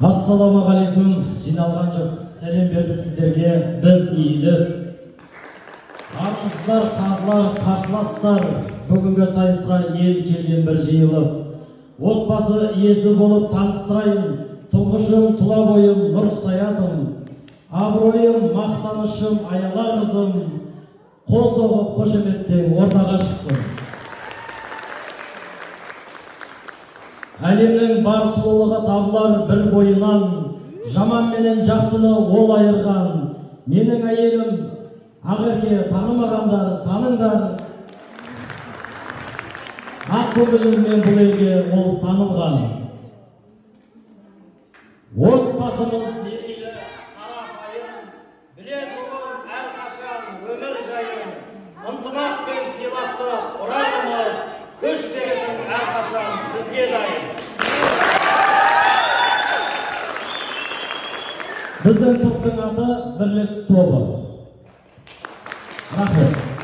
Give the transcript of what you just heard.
Ассалаумағалейкум, жиналған жұрт, сәлем бердік сіздерге, біз иіліп. Армысыздар, қағылар, қарсыластар, бүгінгі сайысқа ел келген бір жиылып. Отбасы иесі болып таныстырайын, тұңғышым, тұла бойым, нұр саятым, абыройым, мақтанышым, аяла қызым, қол соғып қошеметтен ортаға шықсын. Әлемнің бар сұлулығы табылар бір бойынан, жаман менен жақсыны ол айырған. Менің әйелім Ақерке, танымағандар таныңдар. Ақ көңіліммен бұл елге ол танылған. Отбасымыз мерейлі, қарапайым, білетұғын әрқашан өмір жайын. Ынтымақ пен сыйластық ұранымыз, күш беретін әрқашан бізге дайын. Біздің топтың аты Бірлік тобы. Рахмет.